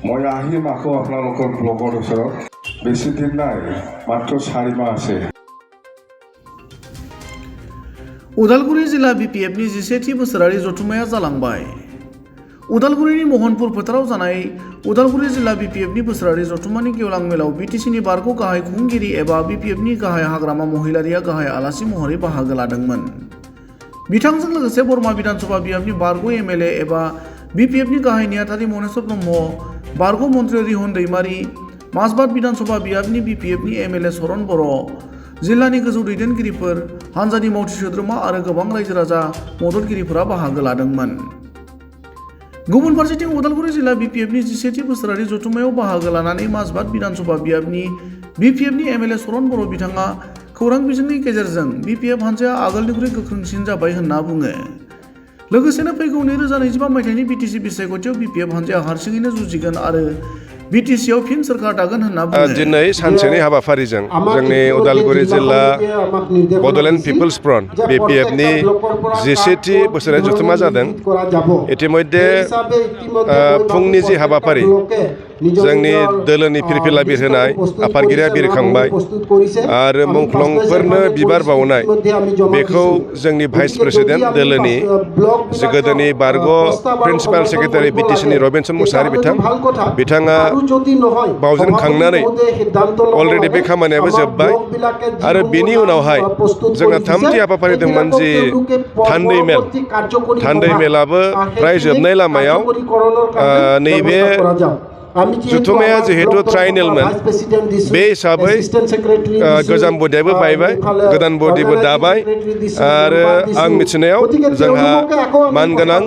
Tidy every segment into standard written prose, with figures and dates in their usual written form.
মই আহিম আকৌ আপোনালোকৰ ব্লগৰ ওচৰত বেছি দিন নাই মাত্ৰ 4 মাহ আছে उदालगुरि जिल्ला बिपिएफनि 11थि बोसोरारि जथुम्माया जालांबाय। उदालगुरिनि महनपुर फोथाराव जानाय उदालगुरि जिल्ला बिपिएफनि बोसोरारि जथुम्मानि गेवलां मेलाव बिटिसिनि बारग' गाहाय खुंगिरि एबा बिपिएफनि गाहाय हाग्रामा महिलारिया गाहाय आलासि महरै बाहागो लादोंमोन। बिथांजों लोगोसे बरमा विधानसभा बियाबनि बारग' एमएलए एबा बिपिएफनि गाहाय नेहाथारि मनेस्वर ब्रह्म, बारग' मन्त्रि रिहन दैमारि, माजबाद विधानसभा बियाबनि बिपिएफनि एमएलए सरन बर', जिल्लानि गोजौ दैदेनगिरिफोर, हानजानि मावथि सोद्रोमा आरो गोबां रायजो राजा मददगिरिफोरा बाहागो लादोंमोन। गुबुन फारसेथिं उदालगुरि जिल्ला बिपिएफनि 11थि बोसोरारि जथुम्मायाव बाहागो लानानै माजबाद विधानसभा बियाबनि बिपिएफनि एमएलए सरन बर' बिथाङा खौरां बिजोंनि गेजेरजों बिपिएफ हानजाया आगोलनिख्रुइ गोख्रोंसिन जाबाय होनना बुङो। लोगोसेनो फैगौ 2025 मायथाइनि बिटिसि बिसायख'थियाव बिपिएफ हानजाया हारसिङैनो जुजिगोन आरो बिटिसिआव फिन सोरखार दागोन होनना बुङो। दिनै सानसेनि हाबाफारिजों जोंनि उदालगुरि जिल्ला बड'लेण्ड पिपल्स फ्रन्ट बिपिएफनि 11थि बोसोरारि जथुम्मा जादों। इतिमध्ये फुंनि जि हाबाफारि जोंनि दोलोनि फिरफिला बिरहोनाय आफादगिरिया बिरखांबाय आरो मुंख्लंफोरनो बिबार बावनाय बेखौ जोंनि भाइस प्रेसिडेन्ट दोलोनि गोदोनि बारग' प्रिन्सिपाल सेक्रेटारि बिटिसिनि रबिनसन मुसाहारि बिथाङा बावजेनखांनानै अलरेडि बे खामानियाबो जोब्बाय आरो बिनि उनावहाय जोंहा 3थि हाबाफारि दंमोन जि थान्दै मेलाबो फ्राय जोबनाय लामायाव नैबे जथुम्माया जिहेतु ट्राइनेलमोन बे हिसाबै गोजाम बडियाबो बायबाय गोदान बडिबो दाबाय आरो आं मिथिनायाव जोंहा मानगोनां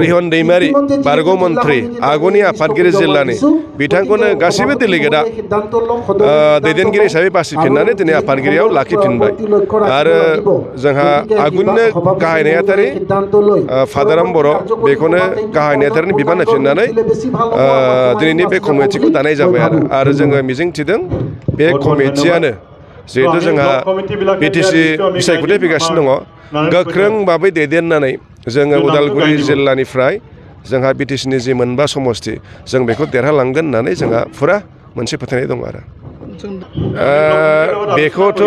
रिहन दैमारि बारग' मन्त्रि आगुनि आफादगिरि जिल्लानि बिथांखौनो गासैबो डेलिगेटआ दैदेनगिरि हिसाबै बासिफिननानै दिनै आफादगिरियाव लाखिफिनबाय आरो जोंहा आगुनिनो गाहाय नेहाथारि फादाराम बर' बेखौनो गाहाय नेहाथारिनि बिबान होफिननानै दिनैनि बे कमिटिखौ दानाय जाबाय आरो जोङो मिजिंथिदों बे कमिटियानो जिहेतु जोंहा बिटिसि बिसायख'थि फैगासिनो दङ गोख्रों भाबै दैदेननानै जोङो उदालगुरि जिल्लानिफ्राय जोंहा बिटिसिनि जि मोनबा समस्ति जों बेखौ देरहालांगोन होननानै जोंहा फुरा मोनसे फोथायनाय दं आरो बेखौथ'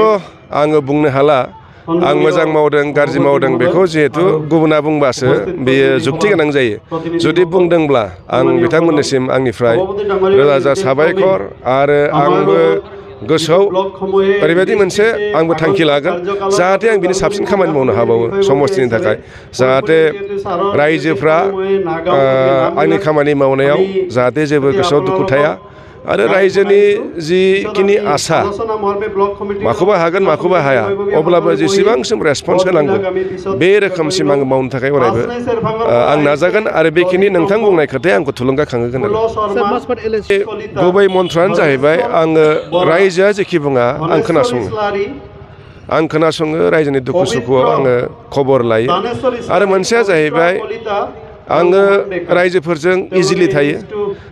आङो बुंनो हाला आं मोजां मावदों गाज्रि मावदों बेखौ जिहेतु गुबुना बुंबासो बेयो जुक्ति गोनां जायो जुदि बुंदोंब्ला आं बिथांमोननिसिम आंनिफ्राय रोजा रोजा साबायखर आरो आंबो गोसोआव ओरैबायदि मोनसे आंबो थांखि लागोन जाहाथे आं बिनि साबसिन खामानि मावनो हाबावो समस्तिनि थाखाय जाहाथे रायजोफ्रा आंनि खामानि मावनायाव जाहाथे जेबो गोसोआव दुखु थाया आरो रायजोनि जिखिनि आसा माखौबा हागोन माखौबा हाया अब्लाबो जेसेबांसिम रेसपन्स होनांगौ बे रोखोमसिम आङो मावनो थाखाय अरायबो आं नाजागोन आरो बेखिनि नोंथां बुंनाय खोथाया आंखौ थुलुंगाखांहोगोन गुबै मन्त्रआनो जाहैबाय आङो रायजोआ जेखि बुङा आं खोनासङो रायजोनि दुखु सुखुआव आङो खबर लायो आरो मोनसेया जाहैबाय आङो रायजोफोरजों इजिलि थायो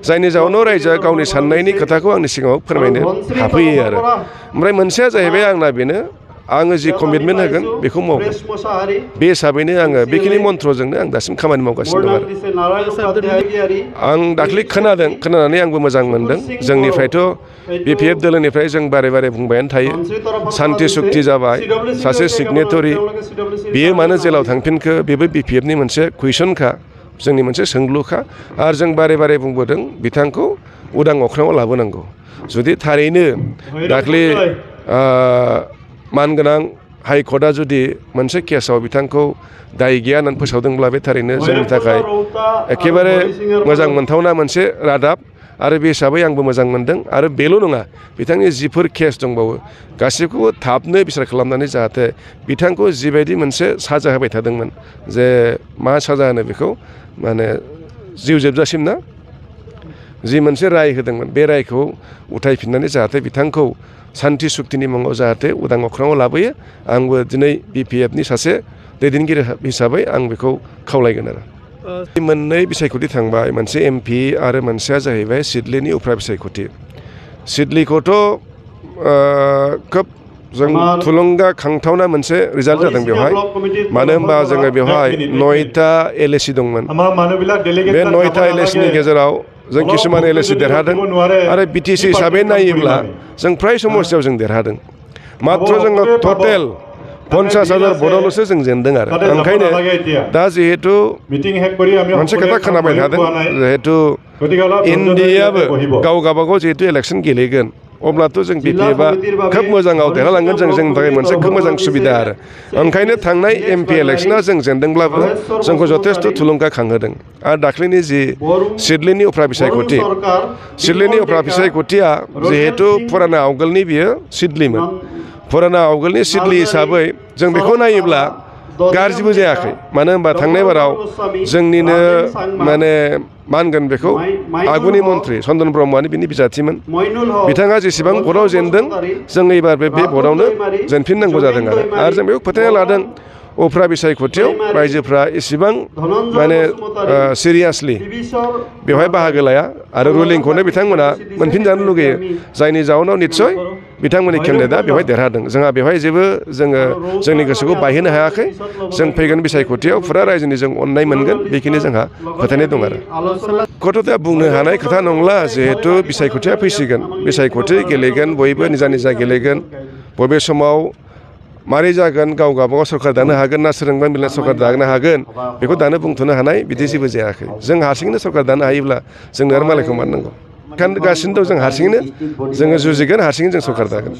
जायनि जाउनाव रायजोआ गावनि साननायनि खोथाखौ आंनि सिगाङाव फोरमायनो हाफैयो आरो ओमफ्राय मोनसेया जाहैबाय आंना बेनो आङो जि कमिटमेन्ट होगोन बेखौ मावगोन बे हिसाबैनो आङो बेखिनि मन्त्रजोंनो आं दासिम खामानि मावगासिनो दं आरो आं दाख्लै खोनानानै आंबो मोजां मोनदों जोंनिफ्रायथ' बिपिएफ दोलोनिफ्राय जों बारे बारे बुंबायानो थायो सान्ति सुक्ति जाबाय सासे सिगनेटरि बियो मानो जेलाव थांफिनखो बेबो बिपिएफनि मोनसे कुइसनखा जोंनि मोनसे सोंलुखा आरो जों बारे बारे बुंबोदों बिथांखौ उदां अख्राङाव लाबोनांगौ जुदि थारैनो दाख्लै मानगोनां हाइकर्टआ जुदि मोनसे केसाव बिथांखौ दाय गैया होननानै फोसावदोंब्ला बे थारैनो जोंनि थाखाय एखेबारे मोजां मोनथावना मोनसे रादाब आरो बे हिसाबै आंबो मोजां मोनदों आरो बेल' नङा बिथांनि जिफोर केस दंबावो गासैखौबो थाबनो बिसार खालामनानै जाहाथे बिथांखौ जिबायदि मोनसे साजा होबाय थादोंमोन जे मा साजा होनो बेखौ माने जिउ जोबजासिम ना जि मोनसे राय होदोंमोन बे रायखौ उथायफिननानै जाहाथे बिथांखौ सान्ति सुक्तिनि मुङाव जाहाथे उदां अख्राङाव लाबोयो आंबो दिनै बिपिएफनि सासे दैदेनगिरि हिसाबै आं बेखौ खावलायगोन आरो मोननै बिसायख'थि थांबाय मोनसे एमपि आरो मोनसेया जाहैबाय सिडलिनि उफ्रा बिसायख'थि सिडलिखौथ' खोब जों थुलुंगाखांथावना मोनसे रिजाल्ट जादों बेवहाय मानो होनबा जोङो बेवहाय 9टा एलएसि दंमोन बे 9टा एलएसिनि गेजेराव जों किसुमान एलएसि देरहादों आरो बिटिसि हिसाबै नायोब्ला जों फ्राय समस्यायाव जों देरहादों मात्र जोङो टटेल 50,000 भटआवल'सो जों जेनदों आरो ओंखायनो दा जिहेतु मोनसे खोथा खोनाबाय थादों जिहेतु इन्डियाबो गाव गावबागाव जिहेतु इलेक्सन गेलेगोन अब्लाथ' जों बिपिएफआ खोब मोजाङाव देरहालांगोन जोंनि थाखाय मोनसे खोब मोजां सुबिदा आरो ओंखायनो थांनाय एमपि इलेक्सना जों जेनदोंब्लाबो जोंखौ जथेस्थ' थुलुंगाखांहोदों आरो दाख्लैनि जि सिडलिनि उफ्रा बिसायख'थि सिडलिनि उफ्रा बिसायख'थिया जिहेतु फुराना आवगोलनि बियो सिडलिमोन फुराना आवगोलनि सिडलि हिसाबै जों बेखौ नायोब्ला गाज्रिबो जायाखै मानो होनबा थांनाय बाराव जोंनिनो माने मा होनगोन बेखौ आगुनि मन्थ्रि चन्दन ब्रह्मआनो बिनि बिजाथिमोन बिथाङा जेसेबां भटआव जेनदों जों एबार बे भटआवनो जेनफिननांगौ जादों आरो जों बेखौ फोथायना लादों उफ्रा बिसायख'थियाव रायजोफ्रा इसेबां माने सिरियासलि बेवहाय बाहागो लाया आरो रुलिंखौनो बिथांमोना मोनफिनजानो लुगैयो जायनि जाउनाव निस्सय बिथांमोननि केन्डिडेटआ बेवहाय देरहादों जोंहा बेवहाय जेबो जोङो जोंनि गोसोखौ बायहोनो हायाखै जों फैगोन बिसायख'थियाव फुरा रायजोनि जों अननाय मोनगोन बेखिनि जोंहा फोथायनाय दं आरो गथ'था बुंनो हानाय खोथा नंला जिहेतु बिसायख'थिया फैसिगोन बिसायख'थि गेलेगोन बयबो निजा निजा गेलेगोन बबे समाव मारै जागोन गाव गावबागाव सरकार दानो हागोन ना सोरजोंबा मिलायना सरकार दानो हागोन बेखौ दानो बुंथ'नो हानाय बिदि जेबो जायाखै जों हारसिङैनो सरकार दानो हायोब्ला जोंनो आरो मालायखौ मानो नांगौ गासिनो दं जों हारसिङैनो जोङो जुजिगोन हारसिङैनो जों सरकार दागोन